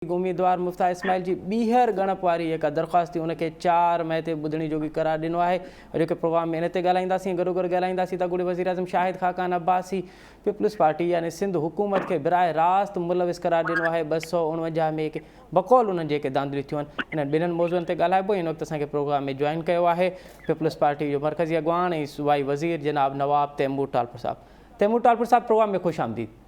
اميدوار مفتاح اسماعيل جي ٻيهر ڳڻپ واري جيڪا درخواست ٿي ان کي 4 مئي تي ٻڌڻي جوڳي قرار ڏنو آهي. اڄوڪي پروگرام ۾ ان تي ڳالهائينداسين ۽ گڏوگڏ ڳالهائينداسين ته اڳوڻي وزيراعظم شاهد خاقان عباسي پيپلز پارٽي يعني سنڌ حڪومت کي براهه راست ملوث قرار ڏنو آهي 249 ۾ جيڪي بقول انهن جيڪي ڌانڌليون ٿيون آهن انهن ٻنهن موضوعن تي ڳالهائبو ۽ ان وقت اسان کي پروگرام ۾ جوائن ڪيو آهي پيپلز پارٽي جو مرڪزي اڳواڻ ۽ صوبائي وزير جناب نواب تيمور ٽالپر صاحب. تيمور ٽالپر صاحب پروگرام ۾ خوش آمديد.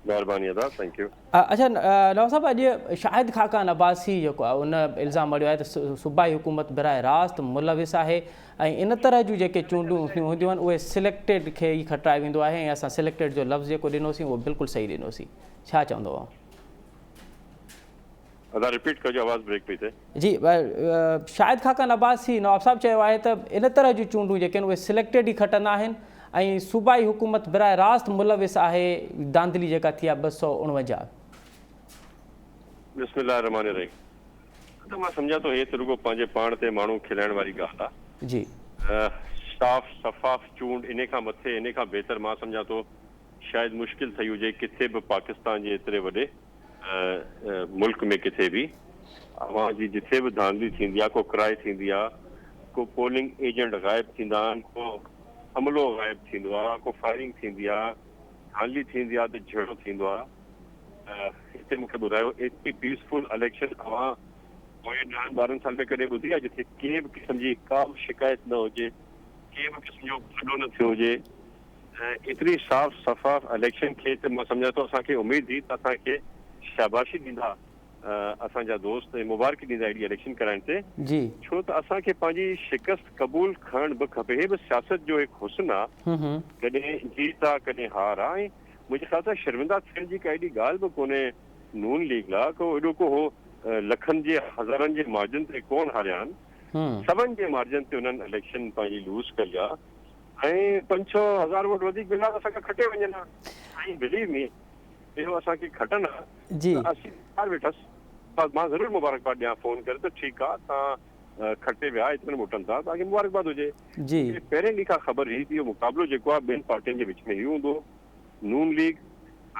مهرباني ادا thank you. اڇا نواب صاحب اڄ شاهد خاقان عباسي جيڪو آهي ان الزام مڙهيو آهي ته صوبائي حڪومت براهه راست ملوث آهي ۽ ان طرح جون جيڪي چونڊون هونديون آهن اهي سليڪٽيڊ کي ئي کٽرايو ويندو آهي ۽ اسان سليڪٽيڊ جو لفظ جيڪو ڏنوسين اهو بلڪل صحيح ڏنوسين ڇا چوندو آهون. ادا رپيٽ ڪجو آواز بريڪ پئي ٿئي. جي شاهد خاقان عباسي نواب صاحب چيو آهي ته ان طرح جون چونڊون جيڪي آهن اهي سليڪٽيڊ ئي کٽندا آهن ۽ صوبائي حڪومت براهه راست ملوث آهي ڌانڌلي جيڪا ٿي آهي 249. بسم الله الرحمٰن الرحيم ادا مان سمجهان ٿو هي ته رڳو پنهنجي پاڻ تي ماڻهو کلائڻ واري ڳالهه آهي. جي. صاف شفاف چونڊ انهي کان مٿي انهي کان بهتر مان سمجهان ٿو شايد مشڪل ٿئي هجي ڪٿي به پاڪستان جي ايتري وڏي ملڪ ۾ ڪٿي به اوهان جي جٿي به ڌانڌلي ٿيندي آ ڪو ڪرائي ٿيندي آ ڪو پولنگ ايجنٽ غائب ٿيندا آهن ڪو عملو غائب ٿيندو آ ڪو فائرنگ ٿيندي آ ڌانڌلي ٿيندي آ ته جهيڙو ٿيندو آ هتي مونکي ٻڌايو ايتري پيسفل اليڪشن اوهان پوئين ڏهن ٻارهن سال ۾ ڪڏهن ٻڌي آ جٿي ڪنهن به قسم جي ڪا به شڪايت نه هجي ڪنهن به قسم جو ڦڏو نه ٿيو هجي ايتري صاف شفاف اليڪشن ٿئي ته مان سمجهان ٿو اسان کي اميد هئي ته اسان کي شاباشي ڏيندا اسان جا دوست ۽ مبارڪي ڏيندا اهڙي اليڪشن ڪرائڻ تي جي. ڇو ته اسان کي پنهنجي شڪست قبول کڻڻ به کپي هي به سياست جو هڪ حسن آ ڪڏهن جيت آ ڪڏهن هار آ ۽ منهنجي خيال سان شرمنده ٿيڻ جي ڪا ايڏي ڳالهه به ڪونهي نون ليگ لا ڪو ايڏو ڪو هو لکن جي هزارن جي مارجن تي ڪون هاريا آهن سون جي مارجن تي انهن اليڪشن پنهنجي لوز ڪئي آ ۽ پنج ڇهه هزار ووٽ وڌيڪ مليا ته اسان کان کٽي وڃن ها ۽ بليو مي اهو اسان کي کٽن ها جي ته اسين تيار ويٺس مان ضرور مبارڪباد ڏيان فون ڪري ته ٺيڪ آ توهان کٽي ويا ايترن ووٽن تان توهان کي مبارڪباد هجي جي مونکي پهرين ڏينهن کان خبر هئي ته اهو مقابلو جيڪو آ ٻن پارٽين جي وچ ۾ ئي هوندو نون ليگ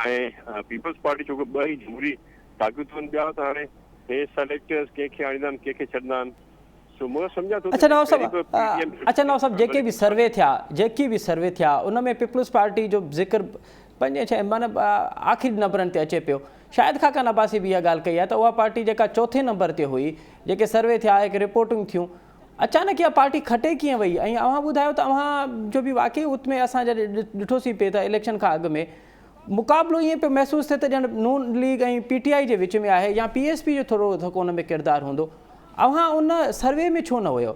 ۽ پيپلز پارٽي ڇو ٻه ئي جمهوري طاقتون آهن ٻيا ته هاڻي هي سليڪٽرز ڪنهن کي آڻيندا آهن ڪنهن کي ڇڏندا آهن اڇا نواب صاحب اڇا نواب صاحب جيڪي به سروي ٿيا جيڪي به سروي ٿيا ان ۾ پيپلز پارٽي جو ذڪر پنجين ڇهين معنيٰ آخري نمبرن تي اچي پيو شاهد خاقان عباسي به اها ڳالهه ڪئي آهي ته اها پارٽي جيڪا چوٿين نمبر تي هئي جيڪي سروي ٿيا هڪ رپورٽون ٿيون اچانڪ اها پارٽي کٽي ڪيئن وئي ۽ اوهان ٻڌايو ته اوهان جو به واقعي ات ۾ اسان جڏهن ڏٺوسين پئي ته اليڪشن کان اڳ ۾ مقابلو ائين پيو محسوس ٿئي ته ڄڻ نون ليگ ۽ پي ٽي آء جي وچ ۾ آهي يا پي ايس پي جو ٿورو ٿڪو ان ۾ ڪردار هوندو. اوهان ان سروي ۾ ڇو نه هيو؟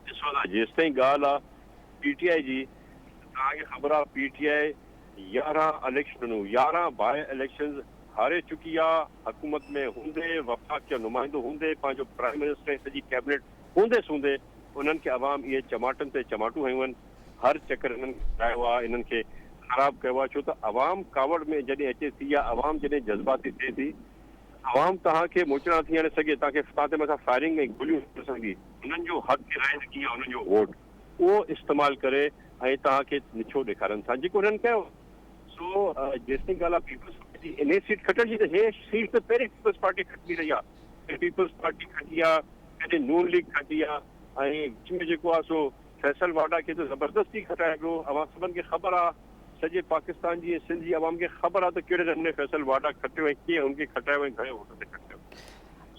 ڏسو ادا جيستائين ڳالهه آ پي ٽي آء جي ته توهان کي خبر آ پي ٽي آء 11 اليڪشنون 11 باء اليڪشنز هاري چڪي آ حڪومت ۾ هوندي وفاق جو نمائندو هوندي پنهنجو پرائم منسٽر ۽ سڄي ڪيبنيٽ هوندي سوندي انهن کي عوام اهي چماٽن تي چماٽون هنيون آهن هر چڪر انهن کي هارايو آ انهن کي خراب ڪيو آ ڇو ته عوام ڪاوڙ ۾ جڏهن اچي ٿي يا عوام جڏهن جذباتي ٿئي ٿي عوام توهان کي موچڙا نٿي هڻي سگهي توهان کي توهان تي مٿان فائرنگ ۽ گوليون هڻي سگهندي انهن جو حق رائندگي آ انهن جو ووٽ اهو استعمال ڪري ۽ توهان کي نڇو ڏيکارن ٿا جيڪو انهن ڪيو سو جيستائين ڳالهه آ پيپلز پارٽي جي انهي سيٽ کٽڻ جي ته هي سيٽ ته پهرين پيپلز پارٽي کٽندي رهي آ پيپلز پارٽي کٽي آ ڪڏهن نون ليگ کٽي آ ۽ وچ ۾ جيڪو آ سو فيصل واڊا کي ته زبردستي کٽايو ويو، اوهان سڀن کي خبر آ، سڄي پاڪستان جي ۽ سنڌ جي عوام کي خبر آ ته ڪهڙي نموني فيصل واڊا کٽيو ۽ ڪيئن هن کي کٽايو ۽ گهڻي ووٽن تي کٽايو.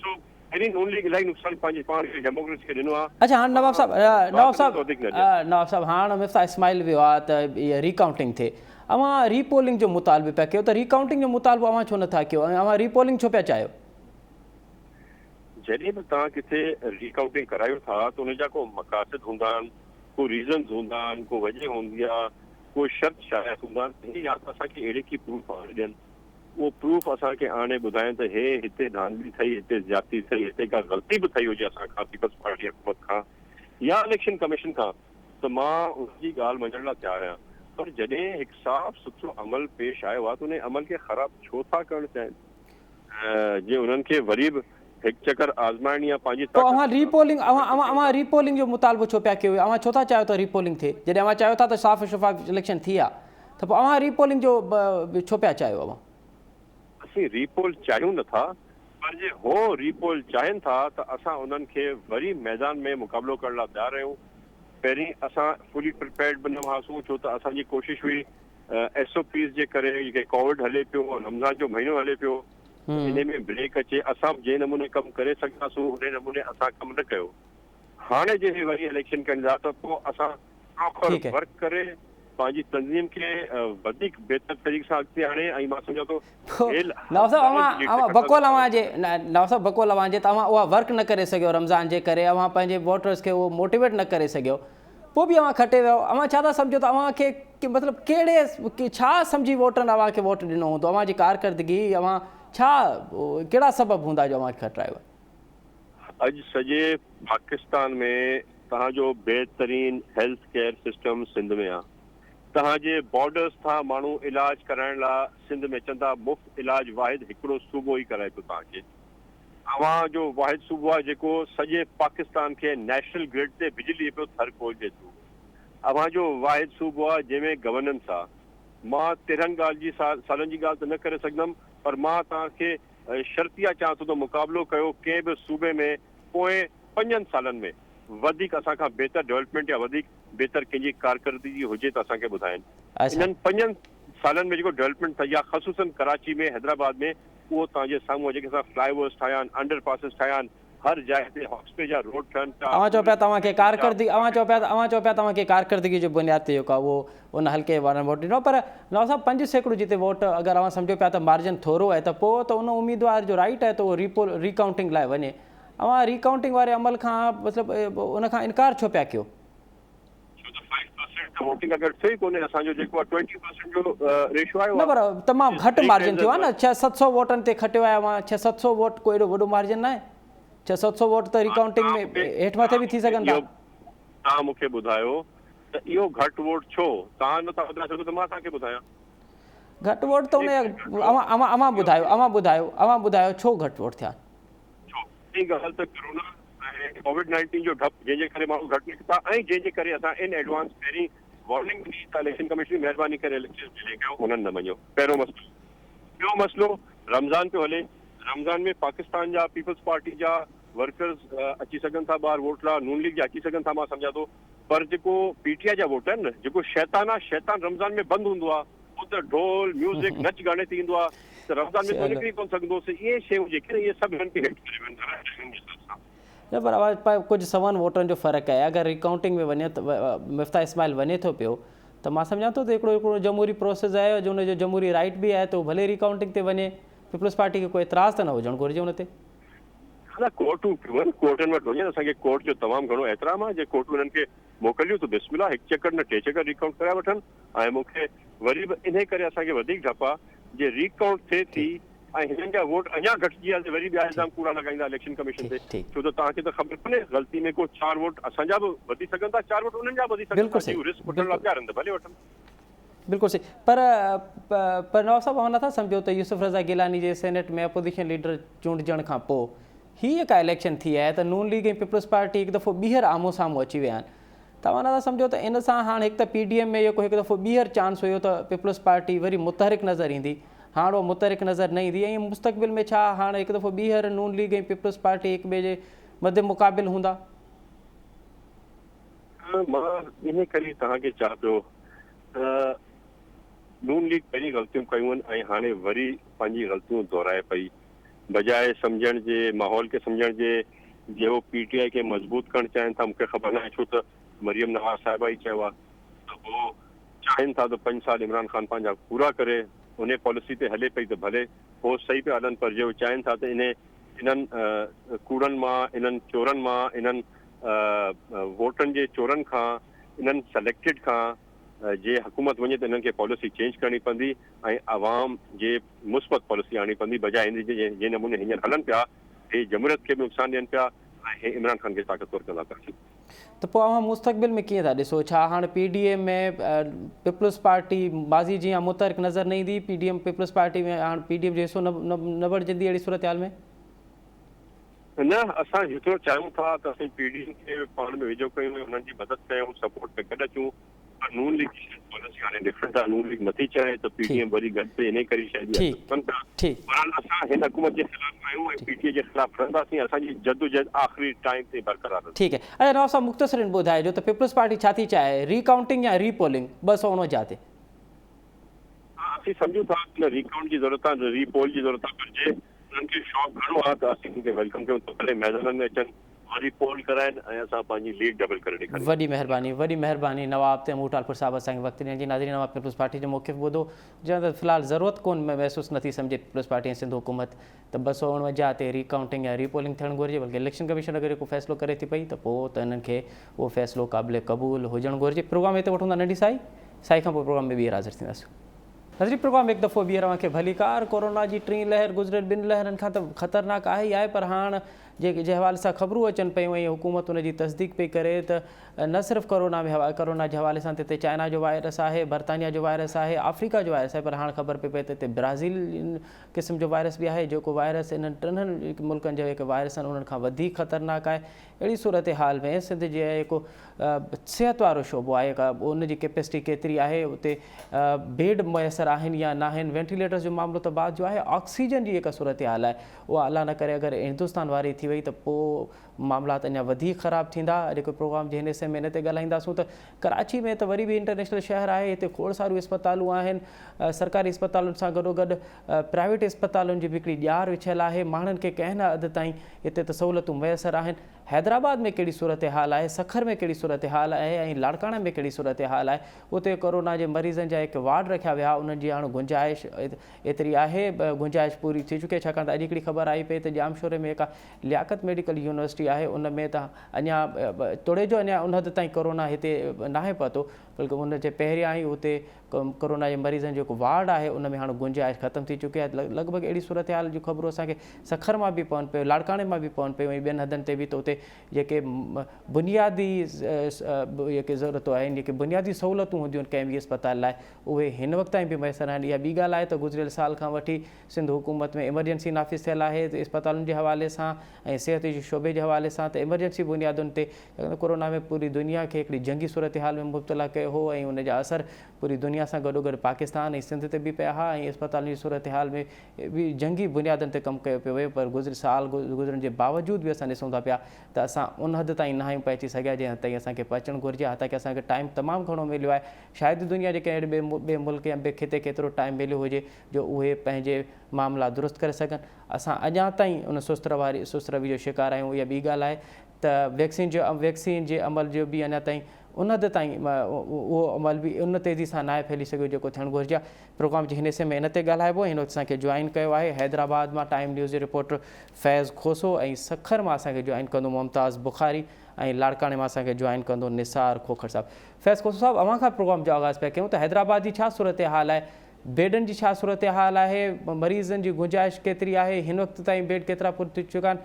سو پهرين نون ليگ الاهي نقصان پنهنجي پاڻ کي ڊيموڪريسي کي ڏنو آ. اڇا هاڻ نواب صاحب نواب صاحب وڌيڪ نه ڏين. نواب صاحب هاڻ مفتاح اسماعيل ويو آ ته اها ري ڪائونٽنگ ٿئي اوهان ري پولنگ جو مطالبو پيا ڪيو ته ري ڪائونٽنگ جو مطالبو اوهان ڇو نٿا ڪيو ۽ اوهان ري پولنگ ڇو پيا چاهيو؟ جڏهن به توهان ڪٿي ري ڪائونٽنگ ڪرايو ٿا ته ان جا ڪو مقاصد هوندا آهن، ڪو ريزنز هوندا آهن، ڪو وجه هوندي آهي، ڪو شرط شرائط هوندا آهن ته هي يا ته اسان کي اهڙي ڪي پروف آڻي ڏين، اهو پروف اسان کي آڻي ٻڌائين ته هي هتي ڌانڌلي ٿئي، هتي زيادتي ٿئي، هتي ڪا غلطي به ٿئي هجي اسان کان پيپلز پارٽي حڪومت کان يا اليڪشن ڪميشن کان ته مان ان جي ڳالهه مڃڻ لاء تيار آهيان پر جڏهن هڪ صاف سٿرو عمل پيش آيو آهي ته ان عمل کي خراب ڇو ٿا ڪرڻ چاهين؟ جي انهن کي وري به هڪ چڪر آزمائڻي يا پنهنجي پوء اوهان ري پولنگ اوهان اوهان اوهان ري پولنگ جو مطالبو ڇو پيا ڪيو اوهان ڇو ٿا چاهيو ته ري پولنگ ٿئي جڏهن اوهان چاهيو ٿا ته صاف شفاف اليڪشن ٿي آ ته پوء اوهان ري پولنگ جو ڇو پيا چاهيو اوهان. اسين ريپول چاهيون نه ٿا پر جي هو ريپول چاهين ٿا ته اسان انهن کي وري ميدان ۾ مقابلو ڪرڻ لاء تيار آهيون. پهرين اسان فلي پريپيئرڊ به نه هئاسون ڇو ته اسان جي ڪوشش هئي ايس او پيز جي ڪري جيڪي ڪووڊ هلي پيو رمضان جو مهينو هلي پيو ته انهي ۾ بريڪ اچي اسان به جنهن نموني ڪم ڪري سگهنداسون انهي نموني اسان ڪم نه ڪيو هاڻي جي هي وري اليڪشن ڪندا ته پوء اسان پراپر ورڪ ڪري پنهنجي تنظيم کي وڌيڪ بهتر طريقي سان اڳتي آڻي ۽ مان سمجهان ٿو نواب صاحب اوهان اوهان بقول اوهان جي نواب صاحب بقول اوهان جي ته اوهان اها ورڪ نه ڪري سگهيو رمضان جي ڪري اوهان پنهنجي ووٽرز کي اهو موٽيويٽ نه ڪري سگهيو پوء به اوهان کٽي ويو اوهان ڇا ٿا سمجهو ته اوهان کي مطلب ڪهڙي ڇا سمجهي ووٽرن اوهان کي ووٽ ڏنو هوندو اوهان جي ڪارڪردگي اوهان ڇا ڪهڙا سبب هوندا جو اوهان کي کٽرايو اڄ سڄي پاڪستان ۾ توهان جو بهترين هيلٿ ڪيئر سسٽم سنڌ ۾ آ توهان جي بارڊرز تان ماڻهو علاج ڪرائڻ لا سنڌ ۾ اچن ٿا مفت علاج واحد هڪڙو صوبو ئي ڪرائي ٿو توهان کي اوهان جو واحد صوبو آ جيڪو سڄي پاڪستان کي نيشنل گرڊ تي بجلي ڏئي پيو ٿر ڪول جي ٿرو اوهان جو واحد صوبو آ جنهن ۾ گورننس آ مان 13 ڳالهه جي سالن جي ڳالهه ته نه ڪري سگهندم پر مان توهان کي شرطيه چوان ٿو ته مقابلو ڪيو ڪنهن به صوبي ۾ پوئين پنجن سالن ۾ وڌيڪ اسان کان بهتر ڊولپمينٽ يا وڌيڪ بهتر ڪنهن جي ڪارڪردگي هجي ته اسان کي ٻڌائين. انهن پنجن سالن ۾ جيڪو ڊولپمينٽ ٿي آهي خصوصن ڪراچي ۾ حيدرآباد ۾ اهو توهان جي سامهون آهي جيڪي اسان فلائي اوورز ٺاهيا آهن انڊر پاسز ٺاهيا آهن هر جاء تي هاڪس بي جا روڊ ٺهن پيا. اوهان چئو پيا ته اوهان کي ڪارڪردگي اوهان چئو پيا ته اوهان چئو پيا ته اوهان کي ڪارڪردگي جي بنياد تي جيڪو آهي اهو ان حلقي وارن ووٽ ڏنو پر نواز صاحب 5% جتي ووٽ اگر اوهان سمجهو پيا ته مارجن ٿورو آهي ته پوء ته ان اميدوار جو رائيٽ آهي ته اهو ريپول ريڪائونٽنگ لاء وڃي اوهان ريڪائونٽنگ واري عمل کان مطلب ان کان انڪار ڇو پيا ڪيو؟ ڇو ته 5% ته ووٽنگ اگر ٿيو ئي ڪونهي اسان جو جيڪو آهي 20% جو ريشو آيو نه پر تمام گهٽ مارجن ٿيو آهي نه ڇهه ست سو ووٽن تي کٽيو آهي اوهان ڇهه ست سو ووٽ ڪو ايڏو وڏو مارجن ناهي ڇهه ست سو ووٽ ته ريڪائونٽنگ ۾ هيٺ مٿي به ٿي سگهن ٿا. توهان مون کي ٻڌايو ته اهو گهٽ ووٽ ڇو؟ توهان نٿا ٻڌائي سگهو ته مان توهان کي ٻڌايان. گهٽ ووٽ ته ان اوهان اوهان اوهان ٻڌايو اوهان ٻڌايو اوهان ٻڌايو ڇو گهٽ ووٽ ٿيا؟ ڇو؟ ٽين ڳالهه ته ڪرونا ۽ ڪووڊ 19 جو ڊپ جنهن جي ڪري ماڻهو گهٽ نڪتا ۽ جنهن جي ڪري اسان ان ايڊوانس پهرين وارننگ ڏني ته اليڪشن ڪميشن جي مهرباني ڪري اليڪشن ڊلي ڪيو انهن نه مڃيو پهريون مسئلو. ٻيو مسئلو رمضان پيو هلي رمضان ۾ پاڪستان جا پيپلز پارٽي جا ورڪرز اچي سگهن ٿا ٻاهر ووٽ لا نون ليگ جا اچي سگهن ٿا مان سمجهان ٿو پر جيڪو پي ٽي آء جا ووٽ آهن نه جيڪو شيطان آ شيطان رمضان ۾ بند هوندو آ هو ته ڍول، ميوزڪ، نچ گاني تي ايندو آ ته رمضان ۾ ته نڪري ڪونه سگهندو سو اهي شيون جيڪي آهن اهي سڀ هنن کي هيٺ ڪري وين ٿا ٽائمنگ جي حساب سان. نه پر آواز ڪجهه سون ووٽن جو فرق آهي اگر ريڪائونٽنگ ۾ وڃي ته مفتاح اسماعيل وڃي ٿو پيو ته مان سمجهان ٿو ته هڪڙو هڪڙو جمهوري پروسيس آهي جو ان جو جمهوري رائيٽ به آهي ته هو ڀلي ريڪائونٽنگ تي وڃي پيپلز پارٽي کي ڪو اعتراض ته نه هجڻ گهرجي ان تي. نه ڪورٽون پيون آهن ڪورٽن وٽ وڃن اسان کي ڪورٽ جو تمام گهڻو احترام آهي جي ڪورٽون انهن کي موڪليون ته بسم الله هڪ چڪر نه ٽي چڪر ريڪائونٽ ڪرائي وٺن ۽ مون کي وري به انهي ڪري اسان کي وڌيڪ ڊپ آ جي ري ڪائونٽ ٿئي ٿي ۽ هنن جا ووٽ اڃا گهٽجي ويا ته وري ٻيا الزام ڪوڙا لڳائيندا اليڪشن ڪميشن تي ڇو ته توهان کي ته خبر ڪونهي غلطي ۾ ڪو چار ووٽ اسان جا به وڌي سگهن ٿا چار ووٽ انهن جا به وڌي سگهن ٿا جي هو رسڪ وٺڻ لاء تيار آهن ته ڀلي وٺن. بلڪل صحيح پر پر نواب صاحب اوهان نٿا سمجهو ته يوسف رضا گيلاني جي سينيٽ ۾ اپوزيشن ليڊر چونڊجڻ کان پوء هي جيڪا اليڪشن ٿي آهي ته نون ليگ ۽ پيپلز پارٽي هڪ دفعو ٻيهر آمهون سامهون اچي ويا آهن توهان نٿا سمجهو ته ان سان هاڻ هڪ ته پي ڊي ايم ۾ جيڪو هڪ دفعو ٻيهر چانس هيو ته پيپلز پارٽي وري متحرڪ نظر ايندي هاڻ اها متحرڪ نظر نه ايندي ۽ مستقبل ۾ ڇا هاڻ هڪ دفعو ٻيهر نون ليگ ۽ پيپلز پارٽي هڪ ٻئي جي مد مقابل هوندا؟ مان انهي ڪري توهان کي چوان پيو ته نون ليگ پهرين غلطيون ڪيون آهن ۽ هاڻي وري پنهنجي غلطيون دهرائي پئي بجاء سمجهڻ جي ماحول کي سمجهڻ جي جي هو پي ٽي آء کي مضبوط ڪرڻ چاهين ٿا مون کي خبر ناهي ڇو ته مريم نواز صاحبه ئي چيو آهي ته هو چاهين ٿا ته پنج سال عمران خان پنهنجا پورا ڪري انهي پاليسي تي هلي پئي ته ڀلي هو صحيح پيا هلن پر جي هو چاهين ٿا ته انهي انهن ڪوڙن مان انهن چورن مان انهن ووٽن جي چورن کان انهن سليڪٽيڊ کان جي حڪومت وڃي ته انهن کي پاليسي چينج ڪرڻي پوندي ۽ عوام جي مثبت پاليسي آڻڻي پوندي بجاء ان جي جنهن نموني هينئر هلن پيا هي جمهوريت کي به نقصان ڏين پيا ۽ هي عمران خان کي طاقتور ڪندا پيا اچن. ته پوء اوهان مستقبل ۾ ڪيئن ٿا ڏسو؟ ڇا هاڻ P D M ۾ peoples party ماضي جيان متحرڪ نظر نه ايندي؟ P D M peoples party ۾ هاڻ پي ڊي ايم جو حصو نه بڻجندي اهڙي صورتحال ۾؟ نه اسان جيترو چاهيون ٿا ته اسين پي ڊي ايم کي پاڻ ۾ ويجهو ڪيون ۽ انهن جي مدد ڪيون سپورٽ ۾ گڏ اچون. پر نون ليگ جي شايد پاليسي هاڻي ڊفرنٽ آهي، نون ليگ نٿي چاهي ته پي ٽي ايم وري گڏ ٿئي، انهي ڪري شايد اهي حرڪت ڪن پيا. بهرحال اسان هن حڪومت جي خلاف آهيون ۽ پي ٽي اي جي خلاف رهنداسين، اسان جي جدوجهد آخري ٽائيم تائين برقرار رهندي. ٺيڪ آهي. اچا نواب صاحب مختصرن ٻڌائجو ته پيپلز پارٽي ڇا ٿي چاهي، ري ڪائونٽنگ يا ري پولنگ 249 تي؟ ها اسين سمجهون ٿا ته نه ري ڪائونٽ جي ضرورت آهي نه ري پول جي ضرورت آهي پر جي انهن کي شوق گهڻو آهي ته اسين انهن کي welcome ڪيون ٿا ڀلي ميدانن ۾ اچن وري پول ڪرائن ۽ اسان پنهنجي ليڊ ڊبل ڪري ڏيکاريون. وڏي مهرباني وڏي مهرباني نواب تيمور ٽالپر صاحب اسان کي وقت ڏيڻ جي. ناظرين اوهان پيپلز پارٽي جو موقف ٻڌو جنهن ته في الحال ضرورت ڪون محسوس نٿي سمجهي پيپلز پارٽي ۽ سنڌ حڪومت ته 249 تي ري ڪائونٽنگ يا ري پولنگ ٿيڻ گهرجي بلڪه اليڪشن ڪميشن اگر ڪو فيصلو ڪري ٿي پئي ته پوء ته انهن کي اهو فيصلو قابل قبول هجڻ گهرجي. پروگرام هتي وٺون ٿا ننڍي سائي سائي کان پوء پروگرام ۾ ٻيهر حاضر ٿينداسون. ناظرين پروگرام هڪ دفعو ٻيهر اوهان کي ڀليڪار. ڪورونا جي ٽين لهر گذريل ٻن لهرن کان ته خطرناڪ آهي ئي آهي پر هاڻ جنهن حوالي سان خبرون اچن پيون ۽ حڪومت ان جي تصديق پئي ڪري ته نه صرف ڪورونا ۾ ڪورونا جي حوالي سان ته هتي چائنا جو وائرس آهي، برطانيا جو وائرس آهي، آفريڪا جو وائرس آهي پر هاڻ خبر پئي پئي ته هتي برازيل قسم جو وائرس به آهي جيڪو وائرس انهن ٽنهن ملڪن جا جيڪي وائرس آهن انهن کان وڌيڪ خطرناڪ آهي. اهڙي صورتحال ۾ سنڌ جي جيڪو صحت وارو شعبو آهي ان جي ڪيپيسٽي ڪيتري آهي اتي بيڊ ميسر آهن يا ناهن وينٽيليٽرز جو معاملو ته بعد جو آهي آڪسيجن جي جيڪا صورتحال آهي اها الله نه ڪري اگر هندستان واري ٿي وئي ته پوء معاملات اڃا وڌيڪ خراب ٿيندا اڄوڪي پروگرام جي هن حصي ۾ ان تي ڳالهائينداسون ته ڪراچي ۾ ته وري به انٽرنيشنل شهر آهي هتي کوڙ ساريون اسپتالون آهن سرڪاري اسپتالن سان گڏوگڏ پرائيويٽ اسپتالن جي به هڪڙي ڄار وڇيل آهي، ماڻهن کي ڪنهن نه حد تائين هتي ته سهولتون ميسر آهن، حيدرآباد ۾ ڪهڙي صورتحال آهي، سکر ۾ ڪهڙي صورتحال آهي ۽ لاڙڪاڻي ۾ ڪهڙي صورتحال آهي، اتي ڪورونا جي مريضن جا هڪ وارڊ رکيا ويا انهن جي هاڻ گنجائش ايتري آهي، گنجائش پوري ٿي چڪي آهي، ڇاڪاڻ ته اڄ هڪڙي خبر آئي پئي ته ڄامشوري ۾ هڪ لياقت ميڊيڪل يونيورسٽي آهي ان ۾ ته اڃا توڙي جو اڃا ان حد تائين ڪورونا هتي ناهي پهتو بلڪه ان جي پهريان ئي اتي ڪورونا جي مريضن جو جيڪو وارڊ آهي ان ۾ هاڻ گنجائش ختم ٿي چڪي آهي لڳ ڀڳ اهڙي صورتحال جون خبرون اسان کي سکر مان به پون پيون لاڙڪاڻي مان به پون پيون ۽ ٻين هنڌن تي به ته اتي جيڪي بنيادي جيڪي ضرورتون آهن جيڪي بنيادي سهولتون هونديون آهن ڪنهن به اسپتال لاء اهي هن وقت تائين به ميسر آهن اها ٻي ڳالهه آهي ته گذريل سال کان وٺي سنڌ حڪومت ۾ ايمرجنسي نافذ ٿيل آهي اسپتالن جي حوالي سان ۽ صحت جي شعبي جي حوالي سان ته ايمرجنسي بنيادن تي ڇاڪاڻ ته ڪورونا ۾ پوري دنيا کي هڪڙي جنگي صورتحال ۾ مبتلا ڪيو هو ۽ ان جا اثر پوري دنيا سان گڏوگڏ پاڪستان ۽ سنڌ تي به پيا ها ۽ اسپتالن جي صورتحال ۾ به جنگي بنيادن تي ڪم ڪيو پيو ويو پر گذريل سال گذرڻ جي باوجود به اسان ڏسون ٿا پيا ته اسان ان حد تائين ناهيون پهچي سگهيا جنهن حد تائين اسان کي پهچڻ گهرجي حتيٰ ڪه اسان کي ٽائيم تمام گهڻو مليو آهي شايد دنيا جي ڪنهن اهڙي ٻئي ملڪ يا ٻئي خطي کي ايترو ٽائيم مليو هجي جو اهي پنهنجي معاملا درست ڪري سگهن اسان اڃا تائين ان سست رواري سست روي جو شڪار آهيون اها ٻي ڳالهه آهي ته ويڪسين جو ويڪسين جي عمل جو به اڃا تائين ان حد تائين اهو عمل به ان تيزي سان ناهي ڦهلي سگهيو جيڪو ٿيڻ گهرجي ها. پروگرام جي هن حصي ۾ ان تي ڳالهائبو ۽ هن وقت اسان کي جوائن ڪيو آهي حيدرآباد مان ٽائيم نيوز جي رپورٽر فيض کوسو ۽ سکر مان اسان کي جوائن ڪندو ممتاز بخاري ۽ لاڙڪاڻي مان اسان کي جوائن ڪندو نثار کوکر صاحب. فيض کوسو صاحب اوهان کان پروگرام جو آغاز پيا ڪيون ته حيدرآباد جي ڇا صورتحال آهي بيڊن جي ڇا صورتحال آهي مريضن جي گنجائش ڪيتري آهي هن وقت تائين بيڊ ڪيترا پر ٿي چڪا آهن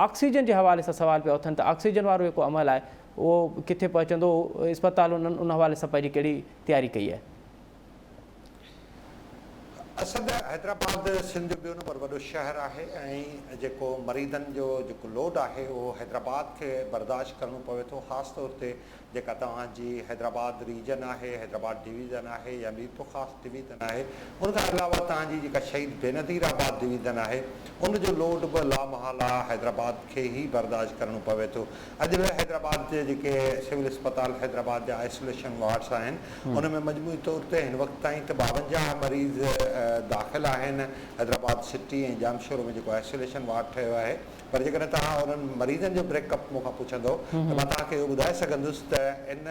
آڪسيجن جي حوالي سان سوال پيا اٿن ته آڪسيجن وارو جيڪو عمل آهي اهو ڪٿي پهچندو، اسپتالن ان حوالي سان پنهنجي ڪهڙي تياري ڪئي آهي؟ اسد، حيدرآباد سنڌ جو ٻيو نمبر وڏو شهر آهي ۽ جيڪو مريضن جو جيڪو لوڊ آهي اهو حيدرآباد کي برداشت ڪرڻو پوي ٿو خاص طور تي جيڪا توهان جي حيدرآباد ريجن آهي، حيدرآباد ڊويزن آهي يا ميرپورخاص ڊويزن آهي، ان کان علاوه توهان جي جيڪا شهيد بينظير آباد ڊويزن آهي، ان جو لوڊ به لامحاله حيدرآباد کي ئي برداشت ڪرڻو پوي ٿو. اڄ به حيدرآباد جي جيڪي سول اسپتال حيدرآباد جا آئسوليشن وارڊس آهن، ان ۾ مجموعي طور تي هن وقت تائين ته 52 مريض داخل آهن، حيدرآباد سٽي ۽ ڄامشورو ۾ جيڪو آئسوليشن وارڊ ٺهيو آهي، پر جيڪڏهن توهان انهن مريضن جو بريڪ اپ مون کان پڇندو ته مان توهان کي اهو ٻڌائي سگهندس ته ان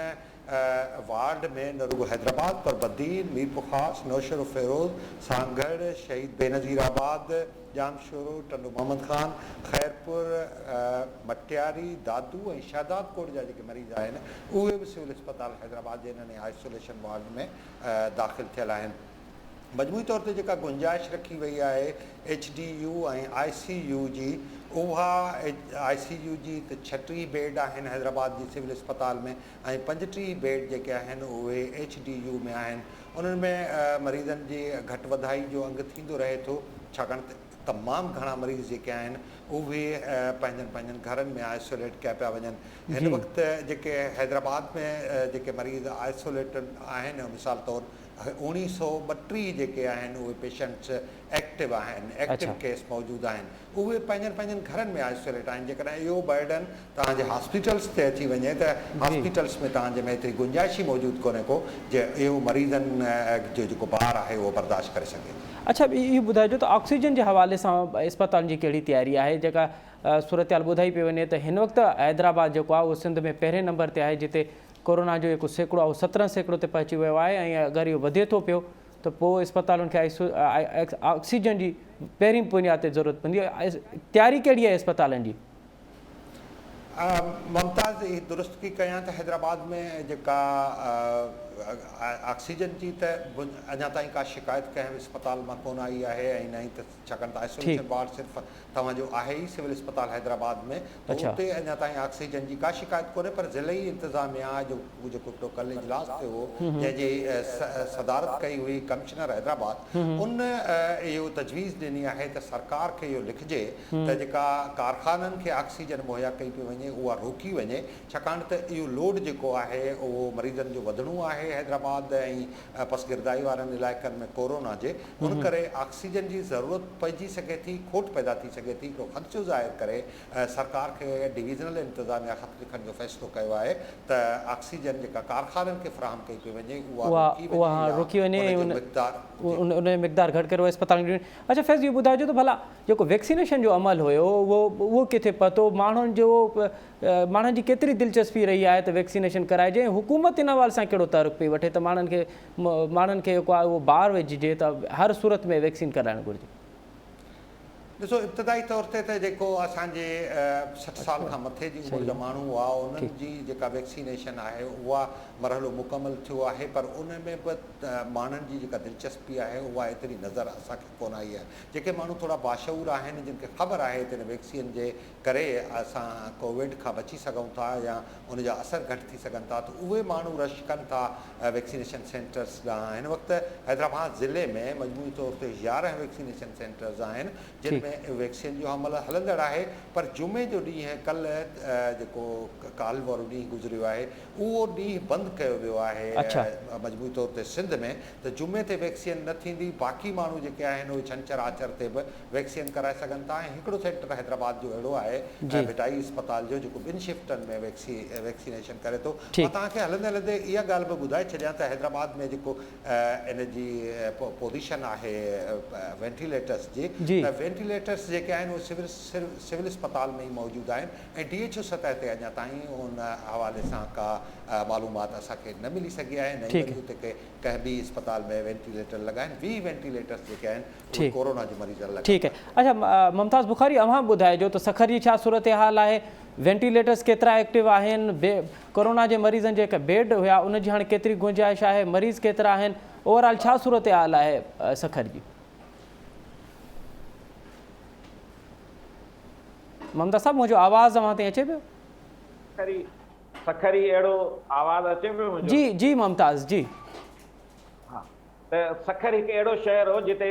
وارڊ ۾ نه رڳو حيدرآباد پر بدين، ميرپورخاص، نوشهروفيروز، سانگهڙ، شهيد بينظير آباد، ڄامشورو، ٽنڊو محمد خان، خيرپور، مٽياري، دادو ۽ شهدادڪوٽ جا جيڪي مريض آهن اهي به سول اسپتال حيدرآباد جي انهن آئسوليشن وارڊ ۾ داخل ٿيل آهن. مجموعي طور تي جيڪا گنجائش رکي وئي آهي H D U ۽ I C U جي اها آء سي يو جي ته 36 بيڊ آهن حيدرآباد جي سول اسپتال ۾ ۽ 35 بيڊ جيڪي آهن اهي ايڇ ڊي يو ۾ آهن انهن ۾ مريضن جي گهٽ وڌائي جو انگ ٿيندو رهي ٿو ڇاڪاڻ ته. تمام گهڻا مريض جيڪي آهن اهي پنهنجن پنهنجن گهرن ۾ آئسوليٽ ڪيا پيا وڃن. هن وقت جيڪي حيدرآباد ۾ جيڪي مريض آئسوليٽڊ آهن مثال طور اوڻيهه سو ٻٽيهه جيڪي آهن اهي پيشنٽس ايڪٽو آهن، ايڪٽو ڪيس موجود آهن اهي پنهنجن پنهنجن گهرن ۾ آئسوليٽ آهن جيڪڏهن اهو برڊن توهان جي هاسپيٽلس تي اچي وڃي ته هاسپيٽلس ۾ توهان جي ۾ ايتري گنجائش ئي موجود ڪونهي ڪو جي اهو مريضن جو جيڪو بار آهي اهو برداشت ڪري سگهي. اڇا اهو ٻڌائجو ته آڪسيجن جي حوالي سان اسپتالن جي ڪهڙي تياري آهي جيڪا صورتحال ٻڌائي پئي وڃي ته هن وقت حيدرآباد جيڪو آهي اهو سنڌ ۾ پهرين نمبر تي آهي جتي ڪورونا جو جيڪو سيڪڙو آهي اهو 17% تي پهچي ويو آهي ۽ اگر اهو وڌي ٿو پيو ته پوء اسپتالن کي آڪسيجن جي پهرين بنياد تي ضرورت پوندي تياري ڪهڙي آهي اسپتالن جي؟ ممتاز هي درستگي ڪيان ته حيدرآباد ۾ جيڪا آڪسيجن جي ته اڃا تائين ڪا شڪايت ڪنهن به اسپتال مان ڪونه آئي آهي ۽ نه ئي ته ڇاڪاڻ ته آئسوليشن وارڊ صرف توهان جو آهي ئي سول اسپتال حيدرآباد ۾ ته اتي اڃا تائين آڪسيجن جي ڪا شڪايت ڪونهي پر ضلعي انتظاميا جو جيڪو هڪڙو ڪل اجلاس ٿيو هو جنهن جي صدارت ڪئي هئي ڪمشنر حيدرآباد ان اهو تجويز ڏني آهي ته سرڪار کي اهو لکجي ته جيڪا ڪارخانن کي آڪسيجن مهيا ڪئي پئي وڃي اها روڪي وڃي ڇاڪاڻ ته اهو لوڊ جيڪو آهي اهو مريضن جو وڌڻو آهي حيدرآباد ۽ پسگردائي وارن علائقن ۾ ڪورونا جي ان ڪري آڪسيجن جي ضرورت پئجي سگهي ٿي کوٽ پيدا ٿي سگهي ٿي هڪڙو خدشو ظاهر ڪري سرڪار کي ڊويزنل انتظاميا خط لکڻ جو فيصلو ڪيو آهي ته آڪسيجن جيڪا ڪارخانن کي فراهم ڪئي پئي وڃي اها روڪي وڃي يا ان جو مقدار ان جو مقدار گهٽ ڪري اسپتالن کي اڇا فيض اهو ٻڌائجو ته ڀلا جيڪو ويڪسينيشن جو عمل هيو اهو اهو ڪٿي پهتو ماڻهن جو ماڻهن جي ڪيتري دلچسپي رهي آهي ته ويڪسينيشن ڪرائجي ۽ حڪومت ان حوالي سان ڪهڙو تحرڪ پئي وٺي ته ماڻهن کي ماڻهن کي جيڪو آهي اهو بار وجهجي ته هر صورت ۾ ويڪسين ڪرائڻ گهرجي. ڏسو ابتدائي طور تي ته جيڪو اسان جي 60 سال کان مٿي جي عمر جا ماڻهو هئا انهن جي جيڪا ويڪسينيشن آهي اها مرحلو مڪمل ٿيو آهي پر ان ۾ به ماڻهن جي جيڪا دلچسپي آهي اها ايتري نظر اسان کي ڪونه آئي آهي جيڪي ماڻهو ٿورا باشعور آهن جن کي خبر آهي ته ان ويڪسين جي ڪري اسان ڪووڊ کان بچي سگهون ٿا يا ان جا اثر گهٽ ٿي سگهن ٿا ته اهي ماڻهو رش ڪن ٿا ويڪسينيشن سينٽرز ڏانهن. هن وقت حيدرآباد ضلعي ۾ مجموعي طور تي 11 ويڪسينيشن سينٽرز آهن جن ۾ ويڪسين جو عمل هلندڙ آهي پر جمعي جو ڏينهن ڪلهه جيڪو ڪالهه وارو ڏينهن گذريو آهي اهو ڏينهن بند ڪيو ويو آهي مجموعي طور تي سنڌ ۾ ته جمعي تي ويڪسين نه ٿيندي باقي ماڻهو جيڪي آهن اهي ڇنڇر آچر تي به ويڪسين ڪرائي سگهن ٿا ۽ هڪڙو سينٽر حيدرآباد جو اهڙو آهي ڀٽائي اسپتال جو جيڪو ٻن شفٽن ۾ ويڪسينيشن ڪري ٿو. مان توهان کي هلندي هلندي اها ڳالهه به ٻڌائي ڇڏيان ته حيدرآباد ۾ جيڪو ان جي پوزيشن آهي وينٽيليٽرس جي ته وينٽيليٽرس جيڪي آهن اهي سول اسپتال ۾ ئي موجود آهن ۽ ڊي ايڇ او سطح تي اڃا تائين ان حوالي سان ڪا معلومات اسان کي نه ملي سگهي آهي نه ئي وري اتي ڪنهن ٻي اسپتال ۾ وينٽيليٽر لڳا آهن 20 وينٽيليٽرس جيڪي آهن اهي ڪورونا جي مريضن لاء ٺيڪ آهي اڇا ممتاز بخاري اوهان ٻڌائجو ته سکر جي ڇا صورتحال آهي وينٽيليٽرز ڪيترا ايڪٽو آهن ڪورونا جي مريضن جيڪا بيڊ هيا ان جي هاڻي ڪيتري گنجائش آهي مريض ڪيترا آهن اوور آل ڇا صورتحال آهي سکر جي ممتاز صاحب منهنجو آواز اوهان تائين اچي پيو؟ سکري اهڙو آواز اچي پيو منهنجو؟ جي جي ممتاز جي. ها ته سکر هڪ اهڙو شهر هو جتي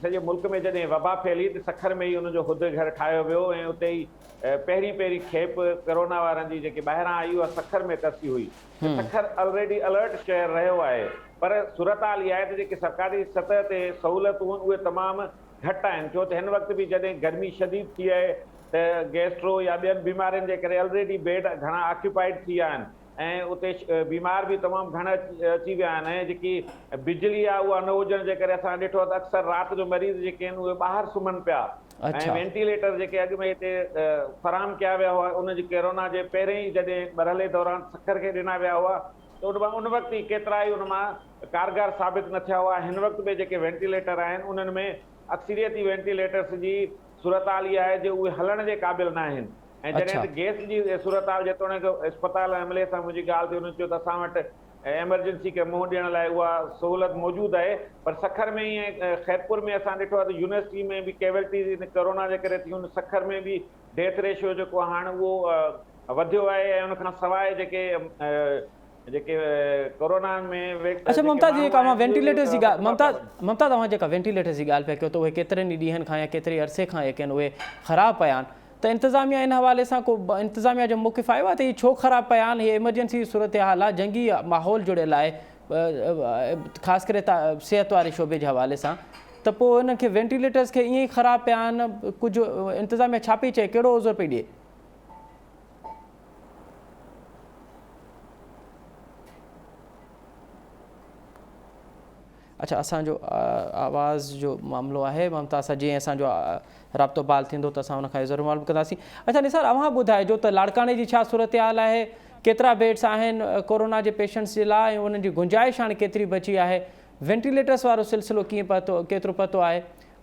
سڄي ملڪ ۾ جڏهن وبا ڦهلي ته سکر ۾ ئي ان جو خود گهر ٺاهيو ويو ۽ اتي ئي پهرين پهرين کيپ ڪرونا وارن جي جيڪي ٻاهران آئي اها سکر ۾ ترسي هئي ته سکر الريڊي الرٽ شهر رهيو آهي پر صورتحال اها آهي ته جيڪي سرڪاري سطح تي سهولتون آهن اهي تمام گهٽ آهن ڇو ته هن وقت به جڏهن گرمي شديد ٿي آهي ته گيسٽرو يا ٻين بيمارين جي ڪري الريڊي بيڊ گهڻا آڪيوپائيڊ ٿي ويا آهن ۽ اتي بيمار به تمام گهڻا اچي ويا آهن ۽ جيڪي بجلي آهي اها نه هجڻ جي ڪري اسان ڏٺو آهي ته اڪثر رات جو مريض جيڪي آهن اهي ٻاهر سمهن پيا ۽ وينٽيليٽر جيڪي اڳ ۾ هتي فراهم ڪيا ويا هئا ان جي ڪورونا جي پهرين ئي جڏهن مرحلي دوران سکر کي ڏنا ويا هئا ته ان مان ان وقت ئي ڪيترا ئي ان مان ڪارگر ثابت نه ٿيا هئا هن وقت به جيڪي وينٽيليٽر آهن انهن ۾ اڪثريتي وينٽيليٽرس جي صورتحال اها آهي جو اهي هلڻ جي قابل نه آهن ۽ جڏهن ته گئس جي صورتحال جيتوڻيڪ اسپتال عملي سان منهنجي ڳالهه ٿي انهن چيو ته اسان وٽ ايمرجنسي کي منهن ڏيڻ لاء اها سهولت موجود آهي پر سکر ۾ ۽ خيرپور ۾ اسان ڏٺو آهي ته يونيورسٽي ۾ به ڪيولٽيز ان ڪورونا جي ڪري ٿيون سکر ۾ به ڊيٿ ريشو جيڪو هاڻ اهو وڌيو آهي ۽ ان کان سواء جيڪي جيڪي ڪورونا ۾ اڇا ممتاز جيڪا اوهان وينٽيليٽرز جي ڳالهه ممتاز ممتاز اوهان جيڪا وينٽيليٽرز جي ڳالهه پيا ڪيو ته اهي ڪيترن ئي ڏينهن کان يا ڪيتري عرصي کان جيڪي آهن اهي خراب پيا آهن ته انتظاميا ان حوالي سان ڪو انتظاميا جو موقف آيو آهي ته هي ڇو خراب پيا آهن هي ايمرجنسي جي صورتحال آهي جنگي ماحول جڙيل آهي خاص ڪري صحت واري شعبي جي حوالي سان ته پوء انهن کي وينٽيليٽرز کي ائين ئي خراب پيا آهن ڪجهه انتظاميا ڇا پئي چئي ڪهڙو عذر پئي ڏئي؟ اڇا اسان جو آواز جو معاملو آهي ممتاز سان جيئن اسان جو رابطو بحال ٿيندو ته اسان ان کان ضرور معلوم ڪنداسين اڇا نثار اوهان ٻڌائجو ته لاڙڪاڻي جي ڇا صورتحال آهي ڪيترا بيڊس آهن ڪورونا جي پيشنٽس جي لاء ۽ انهن جي گنجائش هاڻي ڪيتري بچي آهي وينٽيليٽرس وارو سلسلو ڪيئن پهتو ڪيترو پهتو آهي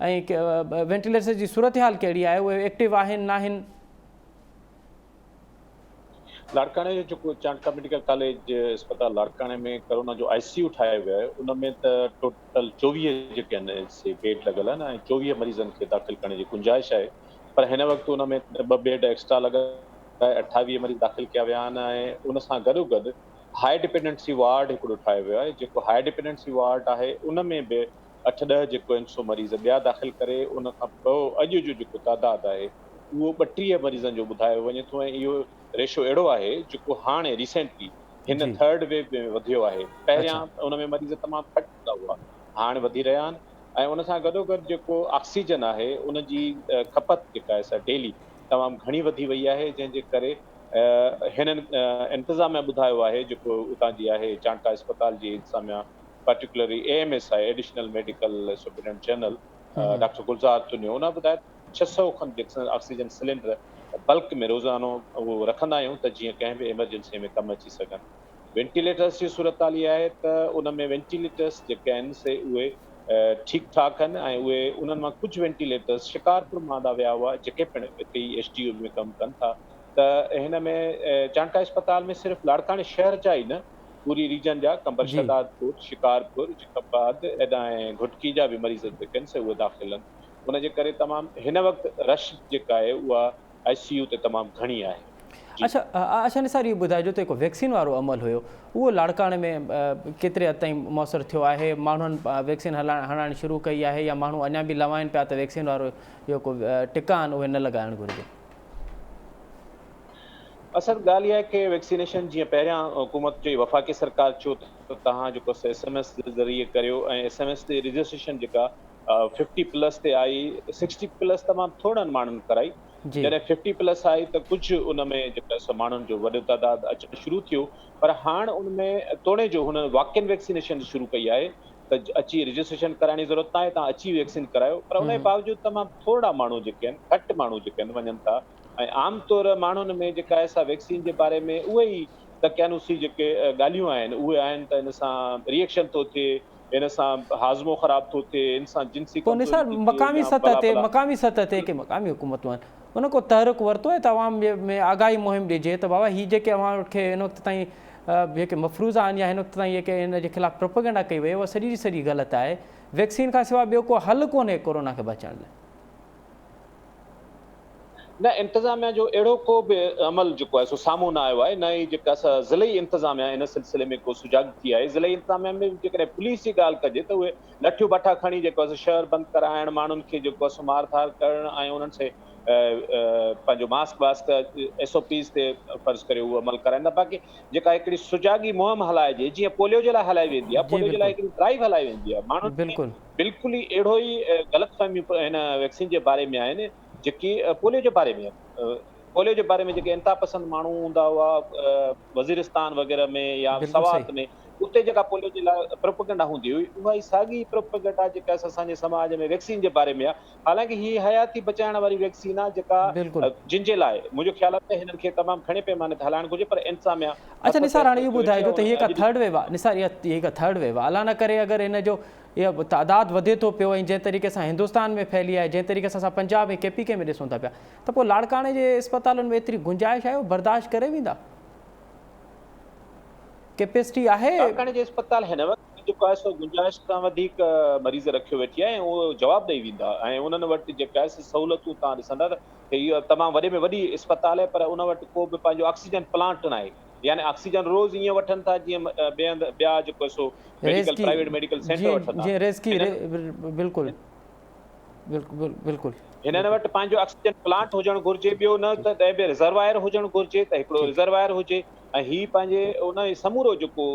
۽ وينٽيليٽرس جي صورتحال ڪهڙي آهي اهي ايڪٽو آهن ناهن لاڙڪاڻي جو جيڪو چانڊڪا ميڊيڪل ڪاليج اسپتال لاڙڪاڻي ۾ ڪرونا جو آء سي يو ٺاهيو ويو آهي ان ۾ ته ٽوٽل 24 جيڪي آهن سي بيڊ لڳل آهن ۽ 24 مريضن کي داخل ڪرڻ جي گنجائش آهي پر هن وقت ان ۾ ٻه بيڊ ايڪسٽرا لڳائي 28 مريض داخل ڪيا ويا آهن ۽ ان سان گڏو گڏ هاء ڊپينڊنسي وارڊ هڪڙو ٺاهيو ويو آهي جيڪو هاء ڊپينڊنسي وارڊ آهي ان ۾ به اٺ ڏهه جيڪو آهن سو مريض ٻيا داخل ڪري ان کان پوء اڄ جو جيڪو تعداد آهي اهو 32 مريضن جو ٻڌايو وڃي ٿو ۽ اهو ريشو اهڙو آهي جيڪو هاڻي ريسينٽلي هن ٿرڊ ويو ۾ وڌيو آهي پهريان ان ۾ مريض تمام گهٽ هوندا هئا هاڻ وڌي رهيا آهن ۽ ان سان گڏوگڏ جيڪو آڪسيجن آهي ان جي کپت جيڪا آهي سا ڊيلي تمام گهڻي وڌي وئي آهي جنهن جي ڪري هنن انتظاميا ٻڌايو آهي جيڪو اتان جي آهي چانڊڪا اسپتال جي انتظاميا پرٽيڪولرلي اي ايم ايس آهي additional medical superintendent general doctor Gulzar Tunio ان ٻڌايو 600 کن آڪسيجن سلينڊر بلڪ ۾ روزانو اهو رکندا آهيون ته جيئن ڪنهن به ايمرجنسي ۾ ڪم اچي سگهن. وينٽيليٽرس جي صورتحال اها آهي ته ان ۾ وينٽيليٽرس جيڪي آهن سي اهي ٺيڪ ٺاڪ آهن ۽ اهي انهن مان ڪجهه وينٽيليٽرس شڪارپور مان آندا ويا هئا جيڪي پڻ اتي ئي ايس ڊي يو ۾ ڪم ڪن ٿا ته هن ۾ چانڊڪا اسپتال ۾ صرف لاڙڪاڻي شهر جا ئي نه پوري ريجن جا قمبر شهدادپور، شڪارپور، جيڪب آباد ايڏانهن گهوٽڪي جا به مريض جيڪي آهن سي اهي داخل آهن. ان جي ڪري تمام هن وقت رش جيڪا آهي اها آء سي يو تي تمام گهڻي آهي. جي. اڇا اڇا نثار اهو ٻڌائجو ته جيڪو ويڪسين وارو عمل هيو اهو لاڙڪاڻي ۾ ڪيتري حد تائين موثر ٿيو آهي ماڻهن ويڪسين هلائڻ هڻائڻ شروع ڪئي آهي يا ماڻهو اڃا به لوائن پيا ته ويڪسين وارو جيڪو ٽڪا آهن اهي نه لڳائڻ گهرجي. اصل ڳالهه اها آهي ڪي ويڪسينيشن جيئن پهريان حڪومت چئي وفاقي سرڪار چيو ته توهان جيڪو ايس ايم ايس جي ذريعي ڪريو ۽ ايس ايم ايس تي رجسٽريشن جيڪا ففٽي پلس تي آئي سڪسٽي پلس تمام ٿورڙن ماڻهن ڪرائي جڏهن ففٽي پلس آئي ته ڪجهه ان ۾ جيڪا سو ماڻهن جو وڏو تعداد اچڻ شروع ٿيو پر هاڻ ان ۾ توڻي جو هنن واڪ ان ويڪسينيشن شروع ڪئي آهي ته اچي رجسٽريشن ڪرائڻ جي ضرورت ناهي توهان اچي ويڪسين ڪرايو پر ان جي باوجود تمام ٿورڙا ماڻهو جيڪي آهن گهٽ ماڻهو جيڪي آهن وڃن ٿا ۽ عام طور ماڻهن ۾ جيڪا آهي سا ويڪسين جي باري ۾ اهي ئي تقيانوسي جيڪي ڳالهيون آهن اهي آهن ته ان سان ريئڪشن ٿو ٿئي ان سان هاضمو خراب ٿو ٿئي، ان سان جنسي پوء ڪمزوري نثار ٿي ٿئي مقامي يا سطح بلا تي بلا. مقامي سطح تي جيڪي مقامي حڪومتون آهن ان ڪو تحرڪ ورتو آهي ته عوام ۾ آگاهي مهم ڏجي ته بابا هي جيڪي اوهان کي هن وقت تائين جيڪي مفروضا آهن يا هن وقت تائين جيڪي ان جي خلاف پروپيگنڊا ڪئي وئي اها سڄي جي سڄي غلط آهي ويڪسين کان سواء ٻيو ڪو حل ڪونهي ڪورونا کي بچائڻ لاء. نه انتظاميا جو اهڙو ڪو به عمل جيڪو آهي سو سامهون نه آيو آهي نه ئي جيڪا سا ضلعي انتظاميا ان سلسلي ۾ ڪو سجاڳ ٿي آهي ضلعي انتظاميا ۾ به جيڪڏهن پوليس جي ڳالهه ڪجي ته اهي لٺيون باٺا کڻي جيڪو آهي سو شهر بند ڪرائڻ ماڻهن کي جيڪو آهي سو مار ڌار ڪرڻ ۽ انهن سي پنهنجو ماسڪ واسڪ ايس او پيز تي فرض ڪريو اهو عمل ڪرائيندا باقي جيڪا هڪڙي سجاڳي مهم هلائجي جيئن پوليو جي لاء هلائي ويندي آهي پوليو جي لاء هڪڙي ڊرائيو هلائي ويندي آهي ماڻهن کي بلڪل ئي اهڙو ئي غلط فهميون هن ويڪسين جي باري ۾ آهن جيڪي پوليو جي باري ۾ پوليو جي باري ۾ جيڪي انتها پسند ماڻهو هوندا هئا وزيرستان وغيره ۾ يا سوات ۾ اتي جيڪا پوليو جي لاء پروپيگنڊا هوندي هئي اها ئي ساڳي پروپيگنڊا جيڪا اسان جي سماج ۾ ويڪسين جي باري ۾ آهي حالانڪه هي حياتي بچائڻ واري ويڪسين آهي جيڪا جن جي لاء منهنجو خيال آهي ته هنن کي تمام گهڻي پيماني تي هلائڻ گهرجي پر انتظاميا اڇا نثار هاڻي اهو ٻڌائجو ته هي ڪا ٿرڊ ويو آهي نثار هي ڪا ٿرڊ ويو آهي الله نه ڪري اگر هن جو اهو تعداد وڌي ٿو پيو ۽ جنهن طريقي سان هندستان ۾ ڦهلي آهي جنهن طريقي سان اسان پنجاب ۽ ڪي پي ڪي ۾ ڏسون ٿا پيا ته پوء لاڙڪاڻي جي اسپتالن ۾ ايتري گنجائش آهي اهو برداشت ڪري ويندا ڪيپيسٽي آهي؟ لاڙڪاڻي جي اسپتال هن وقت به جيڪو آهي سو گنجائش کان وڌيڪ مريض رکيو ويٺي آهي ۽ اهو جواب ڏئي ويندا ۽ انهن وٽ جيڪا آهي سو سهولتون توهان ڏسندا ته هي تمام وڏي ۾ وڏي اسپتال آهي پر ان وٽ ڪو به پنهنجو آڪسيجن پلانٽ ناهي. يعني آڪسيجن روز ائين وٺن ٿا جيئن ٻئي هنڌ ٻيا جيڪو سو ميڊيڪل پرائيويٽ ميڊيڪل سينٽر وٺندا. جيئن ريزڪي بلڪل بلڪل. هنن وٽ پنهنجو آڪسيجن پلانٽ هجڻ گهرجي ٻيو نه ته ڏهه به ريزروائر هجڻ گهرجي ته هڪڙو ريزروائر هجي ۽ هي پنهنجي ان سمورو جيڪو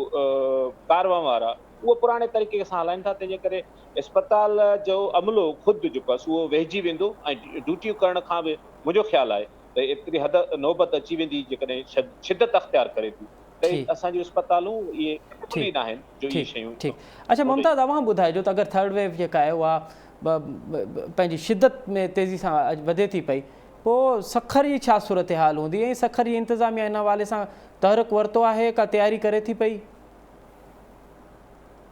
ڪاروهنوار آهي اهو پراڻي طريقي سان هلائين ٿا تنهن جي ڪري اسپتال جو عملو خود جيڪو آهي سو اهو ويهجي ويندو ۽ ڊيوٽيون ڪرڻ کان به منهنجو خيال آهي ته ايتري حد نوبت اچي ويندي جيڪڏهن شدت اختيار ڪري ٿي ته اسان جون اسپتالون اهي ڪيپيبل ئي ناهن جو اهي شيون ٺيڪ اڇا ممتاز اوهان ٻڌائجو ته اگر ٿرڊ ويو جيڪا آهي اها پنهنجي شدت ۾ تيزي سان وڌي ٿي پئي پوء سکر جي ڇا صورتحال هوندي ۽ سکر جي انتظاميا ان حوالي سان تحرڪ ورتو آهي ڪا تياري ڪري ٿي پئي؟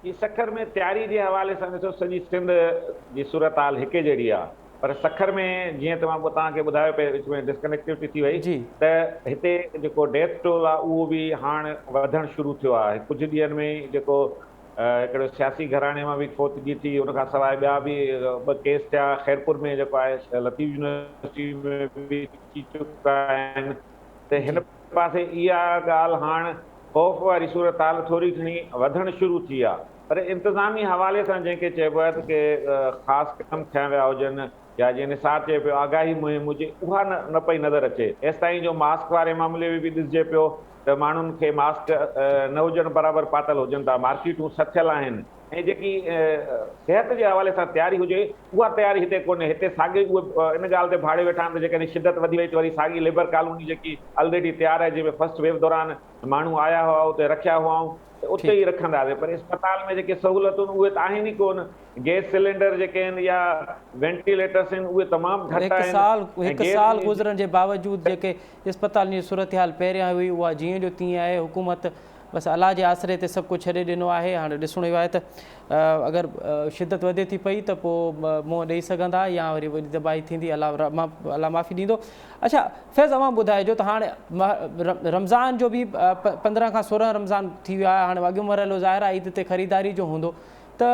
جي سکر ۾ تياري جي حوالي سان ڏسو سڄي سنڌ جي صورتحال هڪ جهڙي آهي پر سکر ۾ جيئن ته مان توهان کي ٻڌايو پئي وچ ۾ ڊسڪنيڪٽيوٽي ٿي وئي ته هتي جيڪو ڊيٿ ٽول آهي اهو به هاڻ وڌڻ شروع ٿيو آهي ڪجهه ڏينهن ۾ ئي جيڪو هڪڙو سياسي گهراڻي مان به فوتگي ٿي ان کان سواء ٻيا به ٻه ڪيس ٿيا خيرپور ۾ جيڪو آهي لطيف يونيورسٽي ۾ به ٿي چڪا آهن ته هن پاسي اها ڳالهه هاڻ خوف واري صورتحال ٿوري گهڻي وڌڻ شروع ٿي آ پر انتظامي حوالي سان جنهن کي چئبو آهي ته ڪي خاص قدم کنيا ويا هجن يا جيئن نثار چئي پيو آگاهي مهم هجي اها نه پئي نظر اچي ايستائين جو ماسڪ واري معاملي ۾ به ڏسجي پيو ته ماڻهن کي ماسڪ نه هجڻ برابر پاتل هجن ٿا مارڪيٽون سٿيل آهن ۽ جيڪي صحت جي حوالي سان تياري هجي اها تياري هتي ڪونهي، هتي ساڳي اهي ان ڳالهه تي ڀاڙي ويٺا آهن ته جيڪڏهن شدت وڌي وئي ته وري ساڳي ليبر ڪالوني جيڪي الريڊي تيار آهي جنهن ۾ فرسٽ ويو دوران ماڻهو آيا هئا اتي رکيا هئائون ته اتي ئي رکنداسين پر اسپتال ۾ جيڪي سهولتون اهي ته آهن ئي ڪونه گيس سلينڊر جيڪي آهن يا وينٽيليٽرس آهن اهي تمام گهٽ آهن هڪ سال گذرڻ جي باوجود جيڪي اسپتالن جي صورتحال پهريان هئي اها جيئن جو تيئن آهي حڪومت بس الله جي آسري تي سڀ ڪجهه ڇڏي ڏنو آهي هاڻي ڏسڻو اهو آهي ته اگر شدت وڌي ٿي پئي ته پوء منهن ڏئي سگهندا يا وري وڏي تباهي ٿيندي الله الله معافي ڏيندو اڇا فيض اوهان ٻڌائجو ته هاڻي رمضان جو به 15 کان 16 رمضان ٿي ويو آهي هاڻي اڳيون مرحلو ظاهر آهي عيد تي خريداري جو هوندو ته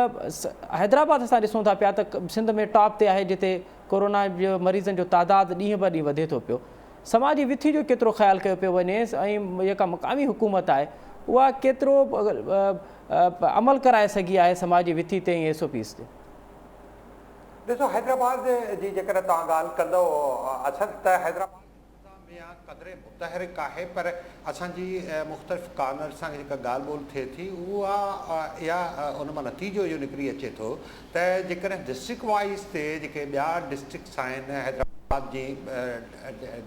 حيدرآباد اسان ڏسون ٿا پيا ته سنڌ ۾ ٽاپ تي آهي جتي ڪورونا جو مريضن جو تعداد ڏينهن به ڏينهن وڌي ٿو پيو سماجي وٿي جو ڪيترو خيال ڪيو پيو وڃي ۽ جيڪا مقامي حڪومت آهي اها ڪيترو عمل ڪرائي سگهي آهي سماجي وٿي تي ۽ ايس او پيز تي. ڏسو حيدرآباد جي جيڪڏهن توهان ڳالهه ڪندؤ اصل ته حيدرآباد انتظاميا قدري متحرڪ آهي پر اسان جي مختلف ڪارنرز سان جيڪا ڳالهه ٻولهه ٿئي ٿي اها اها ان مان نتيجو اهو نڪري اچي ٿو ته جيڪڏهن ڊسٽرڪٽ وائيز تي جيڪي ٻيا ڊسٽرڪٽس آهن حيدرآباد جي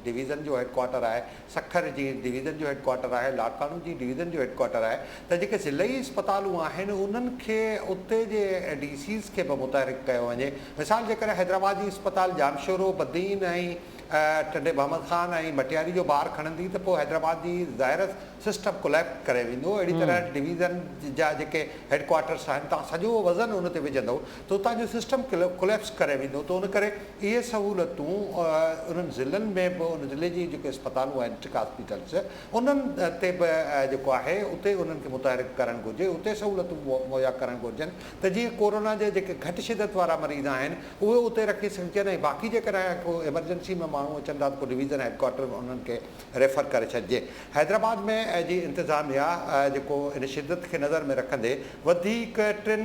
ڊويزن جو هيڊ ڪوارٽر آهي، سکر جي ڊويزن جو هيڊ ڪوارٽر آهي، لاڙڪاڻو جي ڊويزن جو هيڊ ڪوارٽر آهي ته جيڪي ضلعي اسپتالون آهن انهن کي اتي جي ڊي سيز کي به متحرڪ ڪيو وڃي. مثال جيڪڏهن حيدرآباد جي اسپتال ڄامشورو، بدين ۽ ٽنڊي محمد خان ۽ مٽياري جو بار کڻندي ته پوء حيدرآباد جي ظاهر سسٽم ڪوليپٽ ڪري ويندو. اهڙي طرح ڊويزن جا جيڪي هيڊ ڪوارٽرس آهن توهان سڄو وزن ان تي وجهندؤ ته اتان جو سسٽم ڪوليپس ڪري ويندو ته ان ڪري اهي سهولتون انهن ضلعن ۾ به ان ضلعي جي جيڪي اسپتالون آهن ڊسٽرڪٽ هاسپيٽلس انهن تي به جيڪو آهي اتي انهن کي متحرڪ ڪرڻ گهرجي اتي سهولتون مهيا ڪرڻ گهرجن ته جيئن ڪورونا جا جيڪي گهٽ شدت وارا مريض آهن اهي اتي رکي سگهجن ۽ باقي جيڪڏهن ڪو ايمرجنسي ۾ ماڻهو اچن ٿا ته پوء ڊويزن هيڊ ڪوارٽر ۾ انهن کي ريفر ڪري ڇڏجي. حيدرآباد ۾ جي انتظاميا جيڪو ان شدت کي نظر ۾ رکندي وڌيڪ ٽن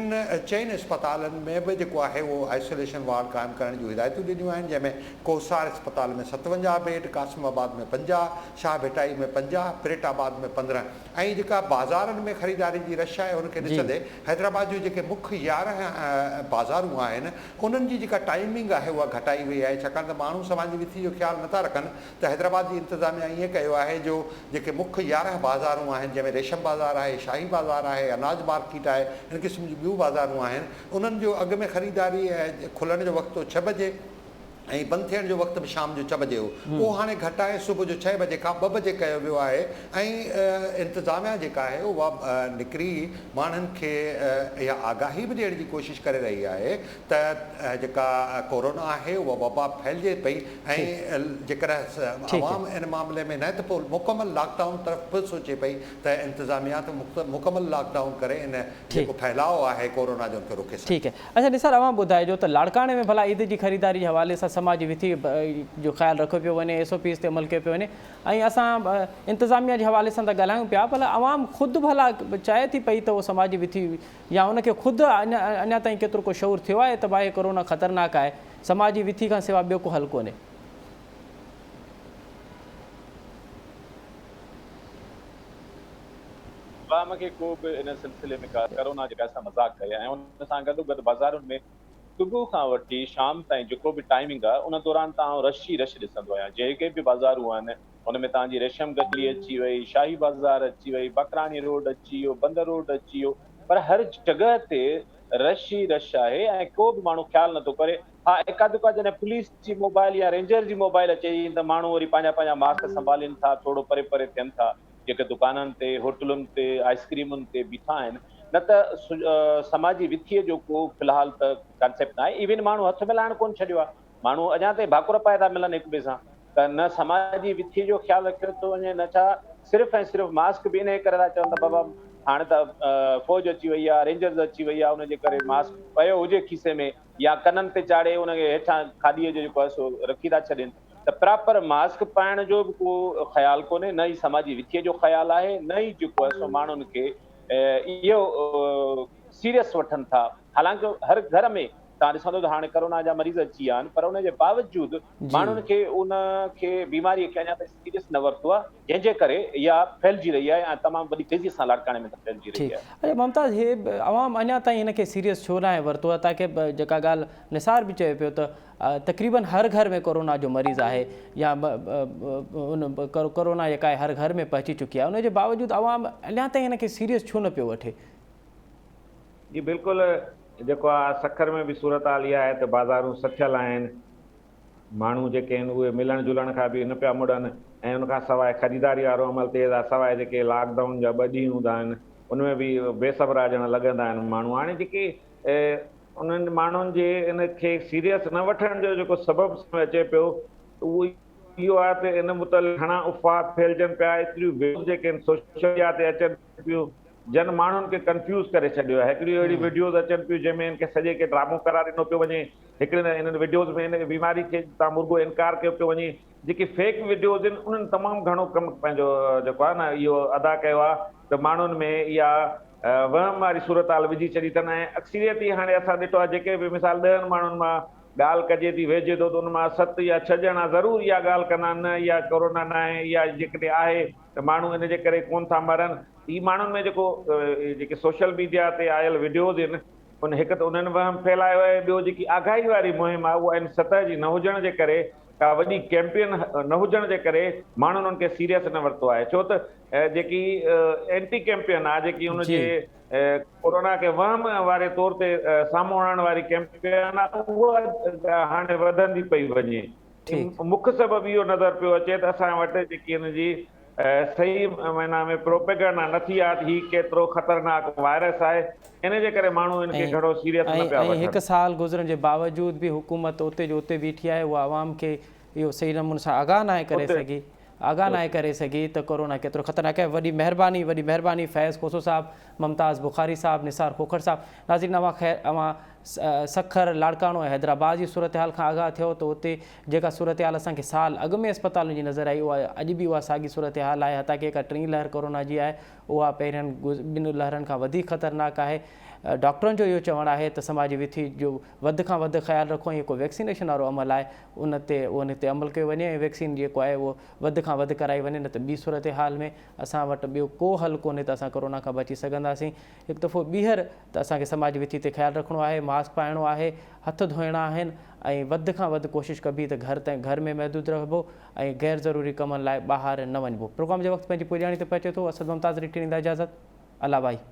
چئن اسپتالن ۾ به جيڪو آهي اهو آئسوليشن وارڊ قائم ڪرڻ جون هدايتون ڏنيون آهن جنهن ۾ ڪوهسار اسپتال ۾ 57 بيڊ، قاسم آباد ۾ 50، شاهه ڀٽائي ۾ 50، پريٽ آباد ۾ 15 ۽ جيڪا بازارن ۾ خريداري جي رش آهي ان کي ڏسندي حيدرآباد جون جيڪي مک 11 بازارون آهن انهن جي جيڪا ٽائيمنگ آهي اها گهٽائي وئي آهي ڇاڪاڻ ته ماڻهو سماجي وٿي جو خيال نٿا رکن ته حيدرآباد جي انتظاميا ائين ڪيو آهي جو جيڪي مک 11 بازارون آهن جنهن ۾ ريشم بازار آهي، شاهي بازار آهي، اناج مارڪيٽ آهي ان قسم جون ٻيون بازارون آهن انهن جو اڳ ۾ خريداري ۽ کلڻ جو وقت هو ڇهه بجي ۽ بند ٿيڻ جو وقت به شام جو ڇهه بجي هو اهو هاڻي گهٽائي صبح جو ڇهه بجي کان ٻه بجي ڪيو ويو آهي ۽ انتظاميا جيڪا آهي اها نڪري ماڻهن کي اها آگاهي به ڏيڻ جي ڪوشش ڪري رهي آهي ته جيڪا ڪورونا آهي اها وبا ڦهلجي پئي ۽ جيڪڏهن عوام ان معاملي ۾ نه ته پوء مڪمل لاڪ ڊائون طرف به سوچي پئي ته انتظاميا ته مڪمل لاڪ ڊائون ڪري ان جيڪو ڦهلاء آهي ڪورونا جو ان کي روڪي سگهي. ٺيڪ اڇا نثار اوهان ٻڌائجو ته لاڙڪاڻي ۾ ڀلا عيد جي خريداري جي حوالي سان سماجي وٿي جو خيال رکيو پيو وڃي، ايس او پيز تي عمل ڪيو پيو وڃي ۽ اسان انتظاميا جي حوالي سان ته ڳالهايون پيا پر عوام خود ڀلا چاهي ٿي پئي ته اهو سماجي وٿي يا ان کي خود اڃا تائين ڪيترو ڪو شعور ٿيو آهي ته ڀائي ڪورونا خطرناڪ آهي، سماجي وٿي کان سوا ٻيو ڪو حل ڪونهي. عوام کي ڪو به ان سلسلي ۾ ڪا ڪورونا جي سان مذاق ڪئي ۽ ان سان گڏوگڏ بازارن ۾ صبح کان وٺي شام تائين جيڪو به ٽائمنگ آهي ان دوران ته آئون رش ئي رش ڏسندو آهيان جيڪي به بازارون آهن ان ۾ توهان جي ريشم گلي اچي وئي شاهي بازار اچي وئي بکراڻي روڊ اچي ويو بندر روڊ اچي ويو پر هر جڳهه تي رش ئي رش آهي ۽ ڪو به ماڻهو خيال نٿو ڪري ها اڪا دڪا جڏهن پوليس جي موبائل يا رينجر جي موبائل اچي ٿي ته ماڻهو وري پنهنجا پنهنجا ماسڪ سنڀالين ٿا ٿورو پري پري ٿين ٿا جيڪي دڪانن تي هوٽلن تي آئس ڪريمن تي بيٺا آهن نه ته سماجي وٿيء جو ڪو في الحال ته ڪانسيپٽ ناهي ايون ماڻهو هٿ ملائڻ ڪونه ڇڏيو آهي ماڻهو اڃا تائين ڀاڪر پائي ٿا ملن هڪ ٻئي سان ته نه سماجي وٿيء جو خيال رکيو ٿو وڃي نه ڇا صرف ۽ صرف ماسڪ به انهيء ڪري ٿا چون ته بابا هاڻي ته فوج اچي وئي آهي رينجرز اچي وئي آهي ان جي ڪري ماسڪ پيو هجي کيسي ۾ يا ڪنن تي چاڙهي ان کي هيٺان کاڏيء جو جيڪو آهي سو رکي ٿا ڇڏين ته پراپر ماسڪ پائڻ جو به ڪو خيال ڪونهي نه ئي سماجي وٿيء جو خيال آهي نه ئي جيڪو آهي سو ماڻهن کي اهو سيريس وٺن ٿا حالانڪه هر گهر ۾ توهان ڏسندو ته هاڻي ڪرونا جا مريض اچي ويا آهن پر ان جي باوجود ماڻهن کي ان کي بيماري کي اڃا تائين سيريس نه ورتو آهي جنهن جي ڪري اها ڦهلجي رهي آهي ۽ تمام وڏي تيزي سان لاڙڪاڻي ۾ ته ڦهلجي رهي ٺيڪ آهي. اچا ممتاز هي عوام اڃا تائين هن کي سيريس ڇو ناهي ورتو حتيٰ ڪه جيڪا ڳالهه نثار به چئي پيو ته تقريبن هر گهر ۾ ڪورونا جو مريض آهي يا ان ڪورونا جيڪا آهي هر گهر ۾ پهچي چڪي آهي ان جي باوجود عوام اڃا تائين هن کي سيريس ڇو نه پيو وٺي؟ جي بلڪل جيڪو آ سکر ۾ به صورتحال اها آهي ته بازارون سٿيل آهن ماڻهو جيڪي آهن اهي ملڻ جلڻ کان به نه پيا مڙن ۽ ان کان سواء خريداري وارو عمل تيز آهي سواء جيڪي لاڪ ڊائون جا ٻه ڏينهن هوندا آهن ان ۾ به بي صبرا ڄڻ لڳندا آهن ماڻهو هاڻي جيڪي انهن ماڻهن جي ان کي سيريس نه وٺڻ جو جيڪو سبب سمجهه اچي پيو اهو اهو آهي ته ان متعلق گهڻا افواهه ڦهلجن پيا ايتريون ويڊيوز جيڪي آهن سوشل ميڊيا تي اچن پيون جن ماڻهن کي ڪنفيوز ڪري ڇڏيو آهي. هڪڙيون اهڙيون وڊيوز اچن پيون جنهن ۾ ان کي سڄي کي ڊرامو قرار ڏنو پيو وڃي. هڪڙين انهن وڊيوز ۾ ان بيماري کي تان مرڳو انڪار ڪيو پيو وڃي. جيڪي فيڪ وڊيوز آهن انهن تمام گهڻو ڪم پنهنجو جيڪو آهي نه اهو ادا ڪيو آهي ته ماڻهن ۾ اها وهم واري صورتحال وجهي ڇڏي اٿن ۽ اڪثريت ئي هاڻي اسان ڏٺو آهي جيڪي به مثال ڏهن ماڻهن مان ڳالهه ڪجي ٿي ويهجي ٿو ته ان مان ست يا ڇهه ڄڻا ضرور اها ڳالهه ڪندا آهن نه اها ڪورونا ناهي اها جيڪڏهن آهي ته ماڻهو ان جي ڪري ڪونه ٿا مرن. هي ماڻهن ۾ جيڪو جيڪي سوشل ميڊيا تي آيل وڊيوز آهن ان هڪ ته انهن وهم ڦهلايو آهي ٻيو جيڪي آگاهي واري مهم آهي اها ان سطح جي نه هجڻ جي ڪري ڪا وڏي ڪيمپين نه هجڻ جي ڪري ماڻهن ان کي سيريس نه ورتو آهي ڇو ته جيڪي اينٽي ڪيمپين آهي جيڪي ان جي ڪورونا کي وهم واري طور تي سامهون آڻڻ واري ڪيمپين آهي اها هاڻي وڌندي پئي وڃي. مک سبب اهو نظر پيو اچي ته اسان وٽ جيڪي ان جي صحيح معنيٰ ۾ پروپيگنڊا نه ٿي آهي ته هي ڪيترو خطرناڪ وائرس آهي ان جي ڪري ماڻهو ان کي گهڻو سيريس نه پيا ۽ وٺن. هڪ سال گذرڻ جي باوجود به حڪومت اتي جو اتي بيٺي آهي اها عوام کي اهو صحيح نموني سان آگاهه ناهي ڪري سگهي آگاهه ناهي ڪري سگهي ته ڪورونا ڪيترو خطرناڪ آهي وڏي مهرباني وڏي مهرباني فيض کوسو صاحب ممتاز بخاري صاحب نثار کوکر صاحب ناظرين اوهان خير اوهان سکر، لاڙڪاڻو ۽ حيدرآباد جي صورتحال کان آگاهه ٿيو ته اتي جيڪا صورتحال اسان کي سال اڳ ۾ اسپتالن جي نظر آئي اها اڄ به اها ساڳي صورتحال آهي حتيٰ ڪه جيڪا ٽين لهر ڪورونا جي آهي اها پهرين ٻن لهرن کان وڌيڪ خطرناڪ آهي ڊاڪٽرن جو اهو چوڻ آهي ته سماجي وٿي جو وڌ کان وڌ خيال رکو ۽ جيڪو ويڪسينيشن وارو عمل آهي ان تي ان تي عمل ڪيو وڃي ۽ ويڪسين جيڪو آهي اهو وڌ کان وڌ ڪرائي وڃي نه ته ٻي صورتحال ۾ اسان وٽ ٻيو ڪو حل ڪونهي ته اسان ڪورونا کان بچي سگهنداسين هڪ دفعو ٻيهر ته اسان کي سماجي وٿي تي خيال رکڻو آهي، ماسڪ پائڻو آهي، هٿ ڌوئڻا آهن ۽ وڌ کان وڌ ڪوشش ڪبي ته گهر تائين گهر ۾ محدود رهبو ۽ غير ضروري ڪمن لاء ٻاهر نه وڃبو. پروگرام جي وقت پنهنجي پڄاڻي تي پهچي ٿو. اسد ممتاز ريٽي ڏيندا اجازت. الله ڀائي.